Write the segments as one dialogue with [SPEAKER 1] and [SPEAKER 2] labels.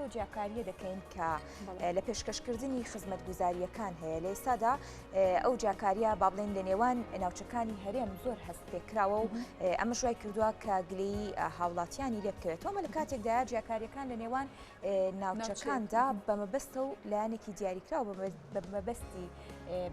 [SPEAKER 1] لەو جیاکارییە دەکەین کە لە پێشکەشکردنی خزمەتگوزارییەکان هەیە لە ئێستادا ئەو جیاکارییە با بڵێین لە نێوان ناوچەکانی هەرێم زۆر هەست پێکراوە و ئەمەش وای کردووە کە گلەیی هاوڵاتیانی لێ بکەوێتەوە ئەمە لە کاتێکدایە جیاکارییەکان لە نێوان ناوچەکاندا بە مەبەستە و لایەنێکی دیاریکراو بە مەبەستی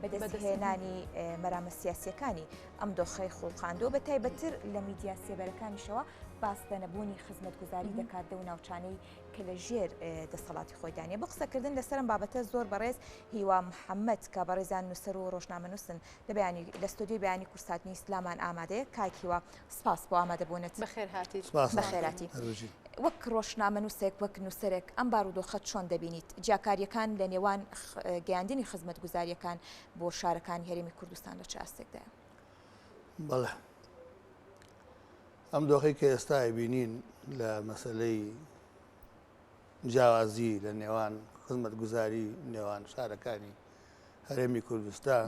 [SPEAKER 1] بەدەستهێنانی مەرامە سیاسیەکانی ئەم دۆخەی خوڵقاندووە بە تایبەتتر لە میدیا سێبەرەکانیشەوە باس لە نەبوونی خزمەتگوزاری دەکات لەو ناوچانەی کە لە ژێر دەسەڵاتی خۆیدا نیە. بۆ قسەکردن لەسەر ئەم بابەتە زۆر بەڕێز هیوا محەمەد کە بەڕێزیان نووسەر و ڕۆژنامەنووسن لە بەیانی لە ستۆدیۆی بەیانی کوردسات نیوز لامان ئامادەیە. کاک هیوا سپاس بۆ ئامادەبوونت.
[SPEAKER 2] بەخێر هاتیت.
[SPEAKER 3] سپاس.
[SPEAKER 1] بەخێر هاتی. وەک ڕۆژنامەنووسێک، وەک نووسەرێک ئەم بارودۆخە چۆن دەبینیت؟ جیاکارییەکان لە نێوان گەیاندنی خزمەتگوزارییەکان بۆ شارەکانی هەرێمی کوردستان لە چ ئاستێکدایە؟
[SPEAKER 3] بەڵێ. ئەم دۆخەی کە ئێستا ئەیبینین لە مەسەلەی جیاوازی لە نێوان خزمەتگوزاری نێوان شارەکانی هەرێمی کوردستان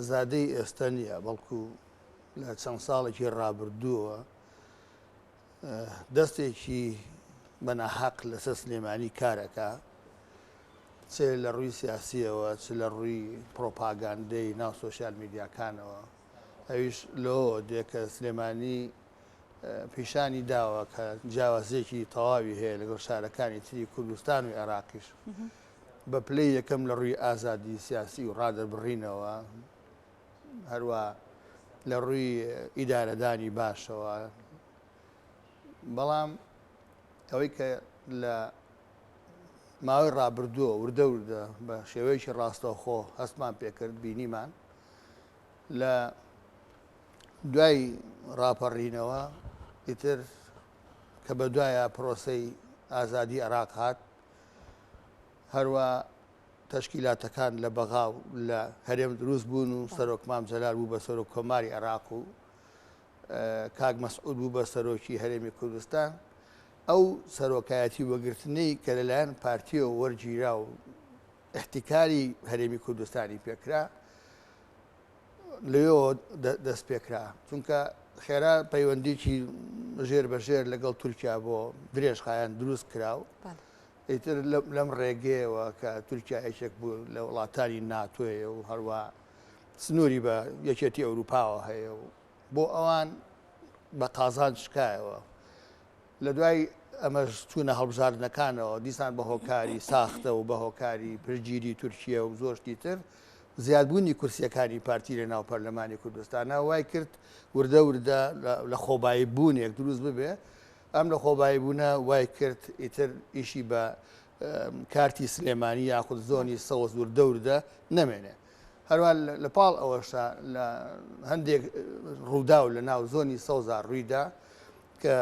[SPEAKER 3] زادەی ئێستا نییە، بەڵکو لە چەند ساڵێکی ڕابردووە دەستێکی بە ناحەق لەسەر سلێمانی کارەکە چ لە ڕووی سیاسیەوە چ لە ڕووی پرۆپاگاندەی ناو سۆسیال میدیاکانەوە ئەویش لەوەوە دێ کە سلێمانی پیشانی داوە کە جیاوازیەکی تەواوی هەیە لەگەڵ شارەکانی تری کوردستان و عێراقیش بە پلەی یەکەم لە ڕووی ئازادی سیاسی و ڕادەربڕینەوە هەروە لە ڕووی ئیدارەدانی باشەوە بەڵام ئەوەی کە لە ماوەی ڕابردووە وردە وردە بە شێوەیەکی ڕاستەوخۆ هەستمان پێکرد بینیمان لە دوای ڕاپەڕینەوە ئیتر کە بە دوایە پرۆسەی ئازادی عێراق هات هەروە تەشکیلاتەکان لە بەغا و لە هەرێم دروست بوون و سەرۆک مام جەلال بوو بە سەرۆک کۆماری عێراق و کاک مەسعود بوو بە سەرۆکی هەرێمی کوردستان ئەو سەرۆکایەتی وەگرتنەی کە لەلایەن پارتیەوە وەرگیرا و ئیحتیکاری هەرێمی کوردستانی پێکرا لەوێەوە دەست پێکرا چونکە خێرا پەیوەندیکی ژێر بە ژێر لەگەڵ تورکیا بۆ درێژخایەن دروست کرا و ئیتر لەم ڕێگەیەوە کە تورکیا یەکێک بوو لە وڵاتانی ناتۆیە و هەروە سنووری بە یەکێتی ئەوروپاوە هەیە و بۆ ئەوان بە قازانج شکایەوە. لە دوای ئەمەش چوونە هەڵبژاردنەکانەوە دیسان بە هۆکاری ساختە و بە هۆکاری پشتگیری تورکیە و زۆر شتی تر زیادبوونی کورسیەکانی پارتی لە ناو پەرلەمانی کوردستانە وای کرد وردە وردە لە خۆبایی بوونێک دروست ببێ ئەم لە خۆبایی بوونە وای کرد ئیتر ئیشی بە کارتی سلێمانی یاخود زۆنی سەوز وردە وردە نەمێنێ. هەروە لە پاڵ ئەوەشا لە هەندێک ڕووداو لە ناو زۆنی سەوزا ڕوویدا کە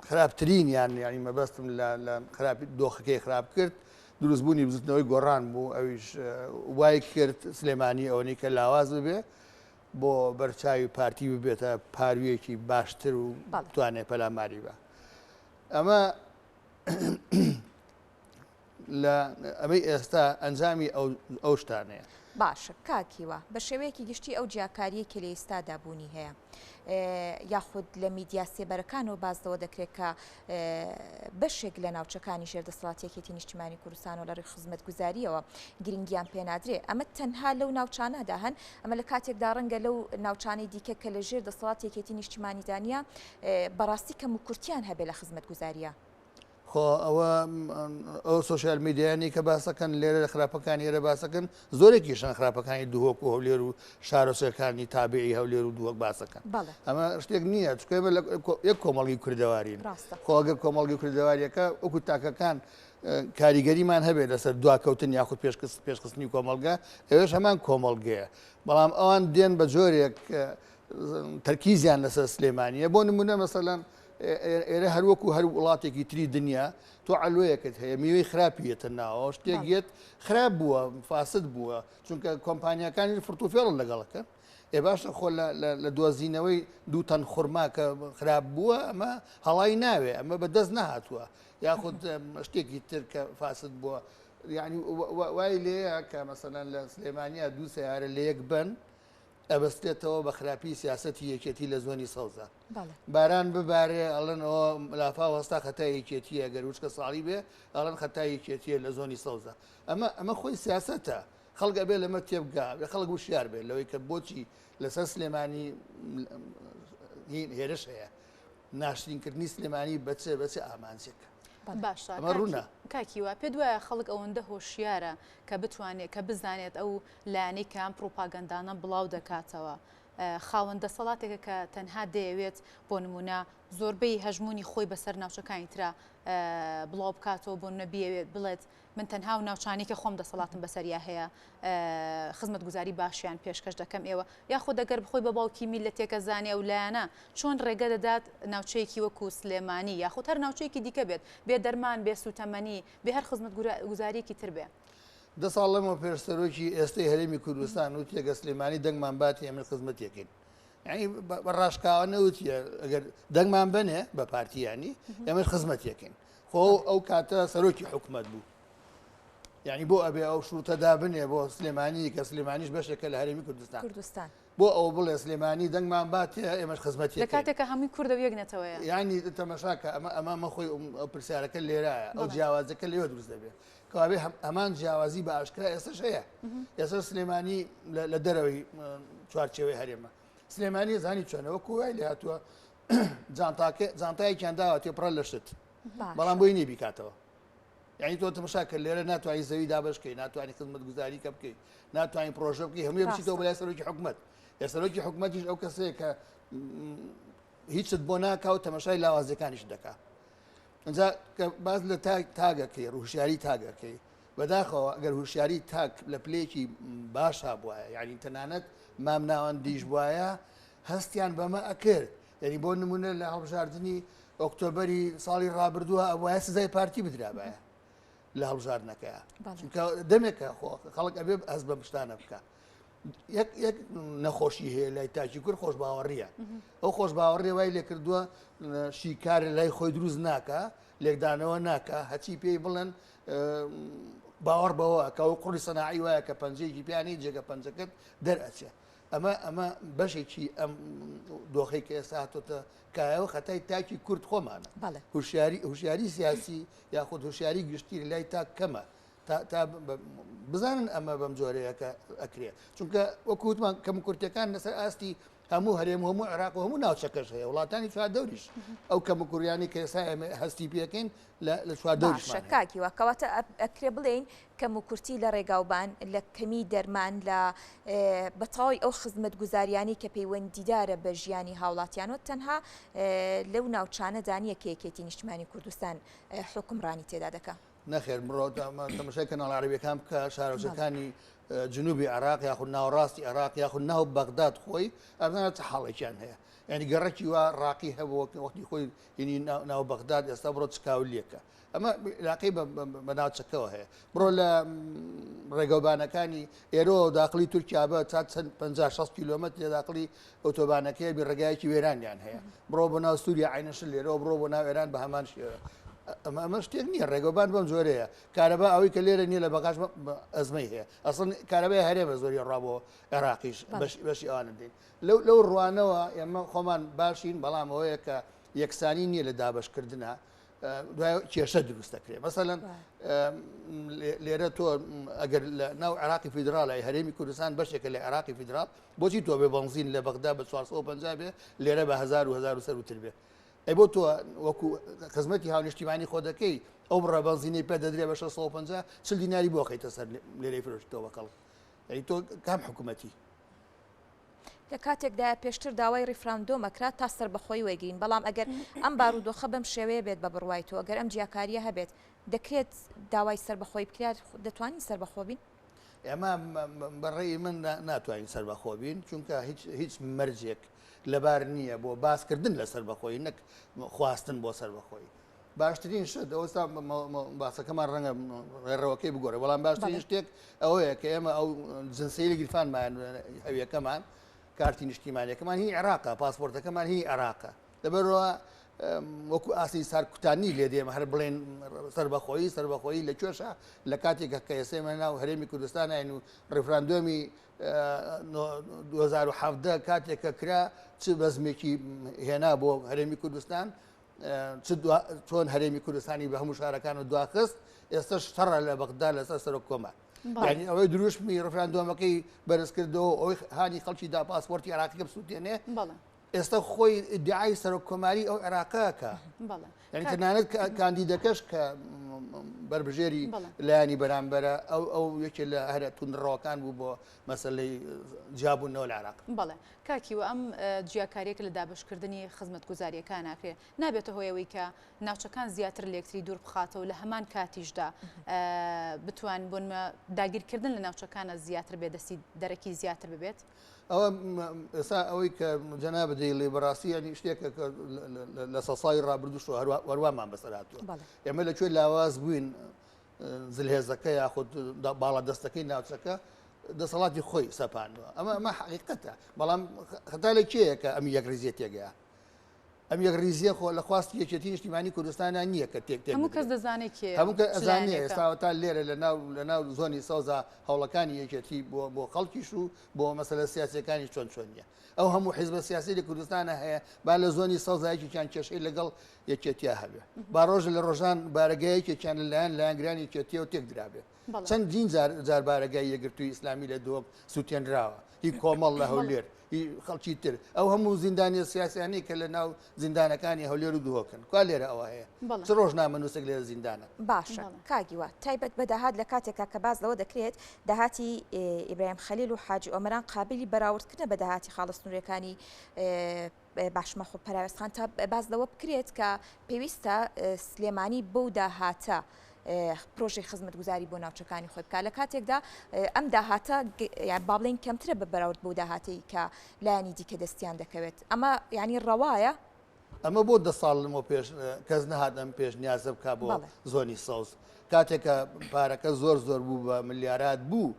[SPEAKER 3] خراپترینیان یانی مەبەستم لە خراپی دۆخەکەی خراپ کرد دروستبوونی بزوتنەوەی گۆڕان بوو ئەویش وای کرد سلێمانی ئەوەنەی کە لاواز ببێ بۆ بەرچاوی پارتی ببێتە پارویەکی باشتر و بتوانێت پەلاماری بە ئەمە لە ئەمەی ئێستا ئەنجامی ئەو شتانەیە.
[SPEAKER 1] باشە کاک هیوا بە شێوەیەکی گشتی ئەو جیاکاریەی کە لە ئیستادا بوونی هەیە یاخود لە میدیا سێبەرەکانەوە باس لەوە دەکرێت کە بەشێک لە ناوچەکانی ژێر دەسەڵاتی یەکێتی نیشتیمانی کوردستان و لە ڕووی خزمەتگوزاریەوە گرنگیان پێنادرێ ئەمە تەنها لەو ناوچانەدا هەن ئەمە لە کاتێکدا ڕەنگە لەو ناوچانەی دیکە کە لە ژێر دەسەڵاتی یەکێتی نیشتیمانیدا نییە بەڕاستی کەم و کورتیان هەبێ لە خزمەتگوزاریە.
[SPEAKER 3] خۆ ئەوە ئەو سۆشیال میدیایانەی کە باسەکەن لێرە لە خراپەکانی ئێرە باسەکەن زۆرێکیشان خراپەکانی دهۆک و هەولێر و شارۆچکەکانی تابعی هەولێر و دهۆک باسەکەن ئەمە شتێک نییە چونکە ئێمە یەک کۆمەڵگی کوردەوارین خۆ ئەگەر کۆمەڵگی کوردەواریەکە وەکو تاکەکان کاریگەریمان هەبێت لەسەر دواکەوتن یاخود پێشخستنی کۆمەڵگە ئەوێش هەمان کۆمەڵگەیە بەڵام ئەوان دێن بە جۆرێک تەرکیزیان لەسەر سلێمانیە بۆ نمونە مەسەلەن ئێرە هەروەکو هەر وڵاتێکی تری دنیا تۆ عەلوەیەکت هەیە میوەی خراپی یەتە ناوە شتێک یەت خراپ بووە فاسد بووە چونکە کۆمپانیاکانی فرتوفێڵن لەگەڵەکەن ئێ باشە خۆ لە دۆزینەوەی دوو تەن خورما کە خراپ بووە ئەمە هەڵای ناوێ ئەمە بە دەست نەهاتووە یاخود شتێکی تر کە فاسد بووە یعنی وای لێیە کە مەسەلەن لە سلێمانیا دوو سیارە لە یەک بن. ئەبەستێتەوە بە خراپی سیاسەتی یەکێتی لە زۆنی سەوزا. باران ببارێ ئەڵێن ئەوە لافاو هەستا خەتای یەکێتیە، گەر وشکە ساڵی بێ ئەڵێن خەتای یەکێتیە لە زۆنی سەوزا. ئەمە ئەمە خۆی سیاسەتە. خەڵک ئەبێ لەمە تێبگا، ئەبێ خەڵک وشیار بێت لەوەی کە بۆچی لەسەر سلێمانی هێرش هەیە. ناشرینکردنی سلێمانی بە چ بە چ ئامانجێک؟
[SPEAKER 2] باشە
[SPEAKER 3] ئەمە ڕوونە.
[SPEAKER 2] کاک هیوا پێت وایە خەڵک ئەوەندە هۆشیارە کە بتوانێت کە بزانێت ئەو لایەنەی کە ئەم پڕوپاگەندانە بڵاو دەکاتەوە خاوەن دەسەڵاتێکە کە تەنها دەیەوێت بۆ نمونە زۆربەی هەژموونی خۆی بەسەر ناوچەکانی ترا بڵاو بکاتەوە بۆ نمونە بیەوێت بڵێت من تەنها و ناوچانەی کە خۆم دەسەڵاتم بەسەریا هەیە خزمەتگوزاری باشیان پێشکەش دەکەم ئێوە یاخود ئەگەر بخۆی بە باوکی میللەتێکە زانێ ئەو لایەنە چۆن ڕێگە دەدات ناوچەیەکی وەکو سلێمانی یاخود هەر ناوچەیەکی دیکە بێت بێ دەرمان بێ سوتەمەنی بێ هەر خزمەتگوزاریەکی تر بێ.
[SPEAKER 3] دە ساڵ لەمەو پێش سەرۆکی ئێستەی هەرێمی کوردستان وتی ئەگەر سلێمانی دەنگمان باتێ ئێمە خزمەتێکین یعنی بە ڕاشکاوە نەوتیە ئەگەر دەنگمان بنێ بە پارتی ینی ئێمەش خزمەتێکین خۆ ئەو کاتە سەرۆکی حکومت بوو یعنی بۆ ئەبێ ئەو شروتە دابنێ بۆ سلێمانی کە سلێمانیش بەشێکە لە هەرێمی کوردستان
[SPEAKER 1] کوردستان
[SPEAKER 3] بۆ ئەوە بڵێ سلێمانی دەنگمان باتێ ئێمەش خزمەتی
[SPEAKER 2] لە کاتێکە هەمووی کوردە و یەک نەتەوەیە.
[SPEAKER 3] یعنی تەمەشاکە ئەمە ئەمە مە خۆی ئەو پرسیارەکە لێرایە ئەو جیاوازەکە لێوە دروست دەبێت کەوابێ هەمان جیاوازی بە ئاشکرا ئێستش هەیە ئێستا سلێمانی لە دەرەوەی چوارچێوەی هەرێمە سلێمانی زانی چۆنە وەکو وای لێ هاتووە جانتاکە جانتایەکیان داوە تێپڕە لە شت بەڵام بۆی نییە بیکاتەوە یعنی تۆ تەمەشا کە لێرە ناتوانانی زەوی دابش کەی ناتوانانی خزمەتگوزاری کە بکەی ناتوانانی پرۆژە بکەی هەمووی بچیتەوە بەلای سەرۆکی حکومەت ئێ سەرۆکی حکومەتیش ئەو کەسەیە کە هیچت بۆ ناکا و تەمەشای لاوازیەکانیش دەکا ئینجا کە باس لە تاک تاگەکەی ڕوشیاری تاگەکەی بەداخەوە ئەگەر هوشیاری تاک لە پلەیەکی باشا بواە یعنی تەنانەت مامناوەندیش بواە هەستیان بەمە ئەکرد یعنی بۆ نمونە لە هەڵبژاردننی ئۆکتۆبری ساڵی ڕابردووە ئەوایە سزای پارتی بدرابایە لە هەڵبژاردنەکەیە چونکە دەمێکە خۆ خەڵک ئەبێ هەست بە شتانە بکە یەک یەک نەخۆشی هەیە لای تاکی کورد خۆشباوەڕیە ئەو خۆشباوەڕیە وای لێکردووە شیکار لای خۆی دروست ناکە لێکدانەوە ناکە هەچی پێی بڵێن باوەڕ بەوە کە ئەو قوڕی سەناعی وایە کە پەنجەیەکی پیانی جێگە پەنجەکەت دەرئەچێ ئەمە ئەمە بەشێکی ئەم دۆخی کە ئێستا هاتۆتە کایەوە خەتای تاکی کورد خۆمانە هوشیاری هوشیاری سیاسی یاخود هوشیاری گشتی لای تاک کەمە تا بزانن ئەمە بەم جۆرەیە کە ئەکرێ چونکە وەکو وتمان کەموکورتیەکان لەسەر ئاستی هەموو هەرێم و هەموو عێراق و هەموو ناوچەکەش هەیە وڵاتانی چواردەوریش ئەو کەموکوریانی کە ئێستا ئێمە هەستی پێکەین لە چواردەوریشمان
[SPEAKER 1] باشە
[SPEAKER 3] هەیە.
[SPEAKER 1] کاک هیوا کەواتە ئەکرێ بڵێین کەموکورتی لە ڕێگاوبان لە کەمی دەرمان لە بە تەواوی ئەو خزمەتگوزاریانەی کە پەیوەندیدارە بە ژیانی هاوڵاتیانەوە تەنها لەو ناوچانەدا نییە کە یەکێتی نیشتمانی کوردستان حوکمڕانی تێدا دەکا.
[SPEAKER 3] نەخێر بڕۆ تەمەشای کەناڵە عەرەبیەکان بکە شارۆچەکانی جنوبی عێراق یاخود ناوەڕاستی عێراق یاخود ناو بەغداد خۆی ئەزانە چ حاڵێکیان هەیە یعنی گەڕەکی وا ڕاقی هەبوو وەختی خۆی یعنی ناو بەغداد ئێستا بڕۆ چکاولیەکە ئەمە علاقەی بە ناوچەکەوە هەیە بڕۆ لە ڕێگەوبانەکانی ئێرەوە داخلی تورکیا بە تا چەند 50 60 کیلۆمەتر لە داخلی ئۆتۆبانەکەی بی ڕێگایەکی وێرانیان هەیە بڕۆ بۆ ناو سووریا عینەشت لێرەوە بڕۆ بۆ ناو ئێران بە هەمان شێوە ئەمە ئەمە شتێک نییە ڕێگەبان بەم جۆرەیە کارەبا ئەوەی کە لێرە نییە لە بەغاش ئەزمەی هەیە ئەسڵ کارەبای هەرێمە زۆری ڕا بۆ عێراقیش بەشی ئەوانە دێن لەو لەو ڕوانەوە ئێمە خۆمان باشین بەڵام ئەوەیە کە یەکسانی نییە لە دابشکردنە دوای کێشە دروست دەکرێت مەسەلەن لێرە تۆ ئەگەر لە ناو عێراقی فیدراڵی هەرێمی کوردستان بەشێکە لە عێراقی فیدراڵ بۆچی تۆ بێ بەنزین لە بەغدا بە 450 بێ لێرە بە هزار و هزار و سەروتر بێ ئەی بۆ تۆ وەکو خزمەتی هاونیشتیمانی خۆ دەکەی ئەو بڕە بەنزینەی پێ دەدرێ بە 650 چل دیناری بۆ خەیتە سەر لێرەی فرۆشتەوە بە خەڵک ئەی تۆ کام حکوومەتی
[SPEAKER 1] لە کاتێکدایە پێشتر داوای ڕیفراندۆم ئەکرا تا سەربەخۆیی وەرگرین، بەڵام ئەگەر ئەم بارودۆخە بەم شێوەیە بێت بە بڕوای تۆ ئەگەر ئەم جیاکارییە هەبێت دەکرێت داوای سەربەخۆیی بکرێت دەتوانین سەربەخۆ بین؟
[SPEAKER 3] ئێمە بە ڕێی من ناتوانین سەربەخۆ بین چونکە هیچ هیچ مەرجێک لەبار نییە بۆ باسکردن لە سەربەخۆیی نەک خواستن بۆ سەربەخۆیی. باشترین شت ئەوستا باسەکەمان ڕەنگە ڕێڕەوەکەی بگۆڕێ بەڵام باشترین شتێک ئەوەیە کە ئێمە ئەو جنسەیلی گیرفانمان هەویەکەمان کارتی نیشتیمانەکەمان هی عێراقە پاسپۆرتەکەمان هی عێراقە لەبەرەوە. وەکو ئاستی سارکوتانی لێ دێمە هەر بڵێن سەربەخۆیی سەربەخۆیی لە کوێشە لە کاتێک کە ئێسێمە ناو هەرێمی کوردستانین و ڕیفراندۆمی 2017 کاتێک کە کرا چ بەزمێکی هێنا بۆ هەرێمی کوردستان چ چۆن هەرێمی کوردستانی بە هەموو شارەکان و دواخست ئێستا شەڕە لە بەغدا لەسەر سەرۆک کۆمار یعنی ئەوەی دروشمی ڕفراندۆمەکەی بەرزکردەوە ئەوەی هانی خەڵکی دا پاسپۆرتی عراقیکە بسووتێنێ ئێستا خۆی ئیدعای سەرۆک کۆماری ئەو عێراقەکە یعنی تەنانەت کاندیدەکەش کە بەربژێری لایەنی بەرامبەرە ئەو ئەو یەکێ لە هەرە توندڕەوەکان بوو بۆ مەسلەی جیابوونەوە لە عێراق.
[SPEAKER 2] بەڵێ کاک هیوا ئەم جیاکارییە کە لە دابەشکردنی خزمەتگوزارییەکان ناکرێ نابێتە هۆی ئەوەی کە ناوچەکان زیاتر لە یەکتری دوور بخاتەوە لە هەمان کاتیشدا بتوان بۆنمە داگیرکردن لە ناوچەکانە زیاتر بێ دەستی دەرەکی زیاتر ببێت؟
[SPEAKER 3] ئەوە ئێستا ئەوەی کە جەنابت دەیڵێ بەڕاستی یانی شتێکە کە لە سە ساڵی ڕابردووشەوە هەروامان بەسەر هاتووە ئێمە لە کوێ لاواز بووین زلهێزەکە یاخود باڵا دەستەکەی ناوچەکە دەسەڵاتی خۆی سەپاندوە ئەمە ئەمە حقیقەتە بەڵام خەتا لە کێیە کە ئەم یەکڕیزیە تێگەیە ئەم یەکڕیزیە خۆ لە خواستی یەکێتی نیشتیمانی کوردستانە نییە کە تێک تێک
[SPEAKER 2] هەموو کەس دەزانێت کێ
[SPEAKER 3] هەموو کەس ئەزانێ ئێستا تا لێرە لە ناو لە ناو زۆنی سەوزا هەوڵەکانی یەکێتی بۆ بۆ خەڵکیش و بۆ مەسەلە سیاسیەکانی چۆن چۆن نییە ئەو هەموو حیزبە سیاسی لە کوردستانە هەیە با لە زۆنی سەوزا یەکێکیان کێشەی لەگەڵ یەکێتیا هەبێ با ڕۆژ لە ڕۆژان بارەگایەکێکیان لەلایەن لایەنگرانی یەکێتیەوە تێک درابێ چەندین جار جار بارەگای یەکگرتووی ئیسلامی لە دهۆک سووتێنراوە هی کۆمەڵ لە هەولێر هی خەڵکی تر ئەو هەموو زیندانیە سیاسیانەی کە لە ناو زیندانەکانی هەولێر و دهۆکن کوا لێرە ئەوە هەیە چ ڕۆژنامەنووسێک لێرە زیندانە؟
[SPEAKER 1] باشە کاک هیوا تایبەت بە داهات لە کاتێکا کە باس لەوە دەکرێت داهاتی ئیبراهیم خەلیل و حاجی ئۆمەران قابلی بەراوردکردنە بە داهاتی خاڵە سنووریەکانی باشمەخ و پەراوێزخان تا باس لەوە بکرێت کە پێویستە سلێمانی بەو داهاتە پرۆژەی خزمەتگوزاری بۆ ناوچەکانی خۆی بکات لە کاتێکدا ئەم داهاتە یان با بڵێین کەمترە بە بەراورد بەو داهاتەی کە لایەنی دیکە دەستیان دەکەوێت ئەمە یعنی ڕەوایە؟
[SPEAKER 3] ئەمە بۆ دە ساڵ لەمەو پێش کەس نەهات ئەم پێشنیازە بکا بۆ زۆنی سەوز کاتێک کە پارەکە زۆر زۆر بوو بە ملیارات بوو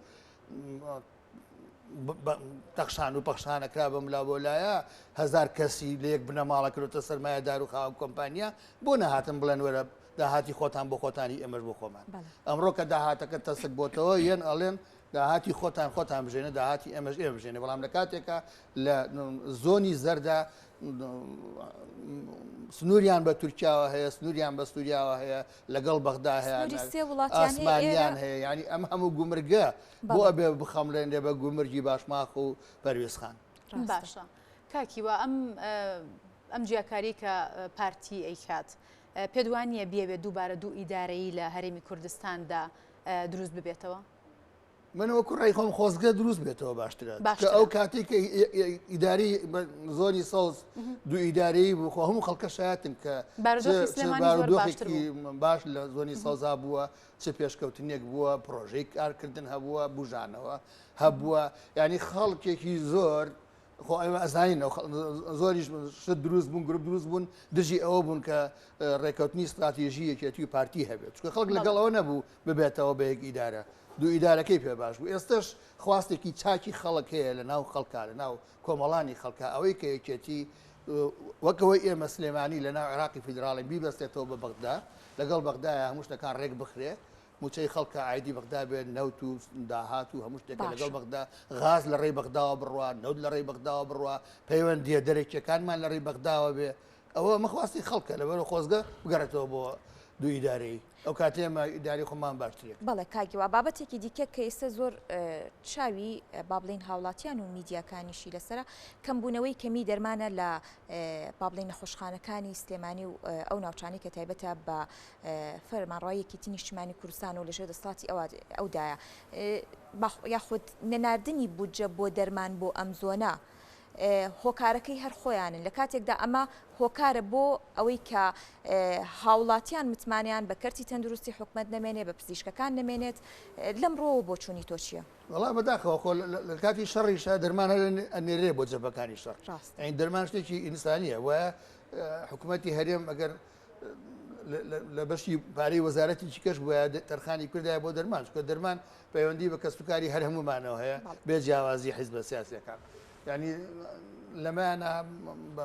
[SPEAKER 3] تەخشان و پەخشانە کرا بەم لا بۆ لایە هەزار کەسی لە یەک بنەماڵە کرۆتە سەرمایەدار و خاوەن کۆمپانیا بۆ نەهاتن بڵێن وەرە داهاتی خۆتان بۆ خۆتانی ئێمەش بۆ خۆمان ئەمڕۆ کە داهاتەکە تەسک بۆتەوە یەن ئەڵێن داهاتی خۆتان خۆتان بژێنە داهاتی ئێمەش ئێمە بژێنە بەڵام لە کاتێکە لە زۆنی زەردا سنووریان بە تورکیاوە هەیە سنووریان بە سووریاوە هەیە لەگەڵ بەغدا هەیە ئاسمانیان هەیە ینی ئەم هەموو گومرگە بۆ ئەبێ بخەمڵێنرێ بە گومرگی باشماخ و پەروێزخان.
[SPEAKER 2] باشە کاک هیوا ئەم ئەم جیاکاریەی کە پارتی ئەیکات پێت وا نییە بیەوێت دووبارە دوو ئیدارەیی لە هەرێمی کوردستاندا دروست ببێتەوە؟
[SPEAKER 3] من وەکو ڕای خۆم خۆزگە دروست بێتەوە باشترە کە ئەو کاتێک کە ئیداری زۆنی سەوز دوو ئیدارەیی بوو خۆ هەموو خەڵکە شایەتن کە بارودۆخێکی باش لە زۆنی سەوزا بووە چ پێشکەوتنێک بووە، پڕۆژەی کارکردن هەبووە، بوژانەوە هەبووە، یانی خەڵکێکی زۆر خۆ ئێمە ئەزانین زۆریش شت دروست بوون گروپ دروست بوون دژی ئەوە بوون کە ڕێکەوتنی استراتیژی یەکێتی و پارتی هەبێت چونکە خەڵک لەگەڵ ئەوە نەبوو ببێتەوە بە یەک ئیدارە دوو ئیدارەکەی پێ باش بوو ئێستش خواستێکی چاکی خەڵک هەیە لە ناو خەڵکا لە ناو کۆمەڵانی خەڵکە ئەوەی کە یەکێتی وەک ئەوەی ئێمە سلێمانی لە ناو عێراقی فیدراڵی بیبەستێتەوە بە بەغدا لەگەڵ بەغدایە هەموو شتەکان ڕێک بخرێ موچەی خەڵکە ئایدی بەغدا بێت نەوت و داهات و هەموو شتێکە لەگەڵ بەغدا غاز لە ڕێی بەغداوە بڕوا نەوت لە ڕێی بەغداوە بڕوا پەیوەندیە دەرەکیەکانمان لە ڕێی بەغداوە بێ ئەوە ئەمە خواستی خەڵکە لەبەر خۆزگە بگەڕێتەوە بۆ دوو ئیدارەیی ئەو کاتێ ئێمە ئیداری خۆمان باشترێک.
[SPEAKER 1] بەڵێ کاک هیوا بابەتێکی دیکە کە ئێستا زۆر چاوی با بڵێین هاوڵاتیان و میدیاکانیشی لەسەرە کەمبوونەوەی کەمی دەرمانە لە با بڵێین نەخۆشخانەکانی سلێمانی و ئەو ناوچانەی کە تایبەتە بە فەرمانڕەوای یەکێتی نیشتیمانی کوردستان و لەژێر دەسەڵاتی ئەودایە یاخود نەناردنی بودجە بۆ دەرمان بۆ ئەم زۆنە هۆکارەکەی هەر خۆیانن لە کاتێکدا ئەمە هۆکارە بۆ ئەوەی کە هاوڵاتیان متمانەیان بە کەرتی تەندروستی حکومەت نەمێنێ بە پزیشکەکان نەمێنێت لەم ڕۆوە بۆچوونی تۆ چییە؟
[SPEAKER 3] وەڵا بەداخەوە خۆ لە کاتی شەڕیشا دەرمان هەر ئەنێرێ بۆ جەبەکانی شەڕ یانی دەرمان شتێکی ئینسانیە وە حکوومەتی هەرێم ئەگەر لە بەشی پارەی وەزارەتێکی کەش بووە تەرخانی کوردای بۆ دەرمان چکە دەرمان پەیوەندی بە کەسوکاری هەر هەمومانەوە هەیە بێ جیاوازی حیزبە سیاسەکان. ینی لەمانە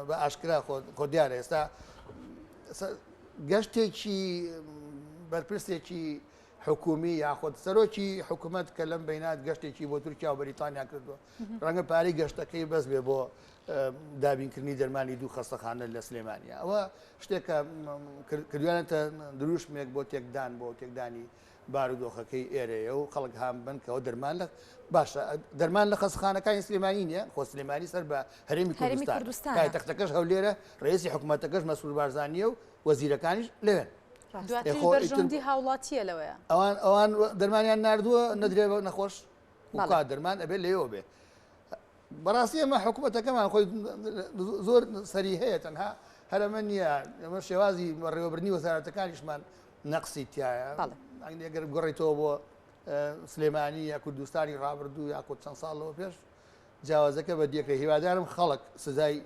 [SPEAKER 3] بە ئاشکرا خۆ دیارە ئێستا گەشتێکی بەرپرسێکی حکومی یاخود سەرۆکی حکوومەت کە لەم بینات گەشتێکی بۆ تورکیا و بەریتانیا کردووە ڕەنگە پارەی گەشتەکەی بەس بێ بۆ دابینکردنی دەرمانی دوو خەستەخانە لە سلێمانیا ئەوە شتێکە کردویانەتە دروشمێک بۆ تێکدان بۆ تێکدانی بارودۆخەکەی ئێرەیە و خەڵک هان بن کەەوە دەرمان لە باشە دەرمان لە خەستخانەکانی سلێمانی نییە خۆ سلێمانی سەر بە هەرێمی کوردستان پایتەختەکەش هەولێرە ڕێزی حکوومەتەکەش مەسرور بارزانیە و وەزیرەکانیش لەوێن.
[SPEAKER 2] دواتریش بەرژەوەندی هاوڵاتییە لەوەیە.
[SPEAKER 3] ئەوان ئەوان دەرمانیان ناردووە نەدرێ بە نەخۆش کا دەرمان ئەبێت لێەوە بێ. بەڕاستی ئەمە حکوومەتەکەمان خۆی زۆر سەری هەیە تەنها هەرەمە نییە ئەمە شێوازی بەڕێوەبردنی وەزارەتەکانیشمان نەقسی تایە ئەگەر گەڕێتەوە بۆ سلێمانی یا کوردستانی ڕابردوو یاخود چەند ساڵەوە پێش جیاوازەکە بە دیەکە هیوادارم خەڵک سزای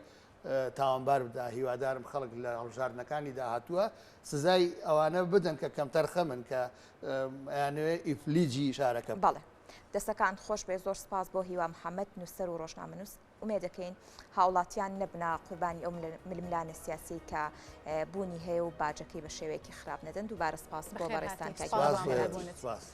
[SPEAKER 3] تاوانبار بدا هیوادارم خەڵک لە هەڵبژاردنەکانی داهاتووە سزای ئەوانە بدەن کە کەمتەرخەمن کە ئەیانەوێ ئیفلیجی شارەکە
[SPEAKER 1] بەڵێ دەستەکانت خۆش بێ زۆر سپاس بۆ هیوا محەمەد نووسەر و ڕۆژنامەنووس ئومێدەکەین هاوڵاتیان نەبنە قوربانی ئەو ململانێ سیاسیەی کە بوونی هەیە و باجەکەی بە شێوەیەکی خراپ نەدەن دووبارە سپاس بۆ بەڕێزتان کاک هیوا محەمەد.
[SPEAKER 3] سپاس.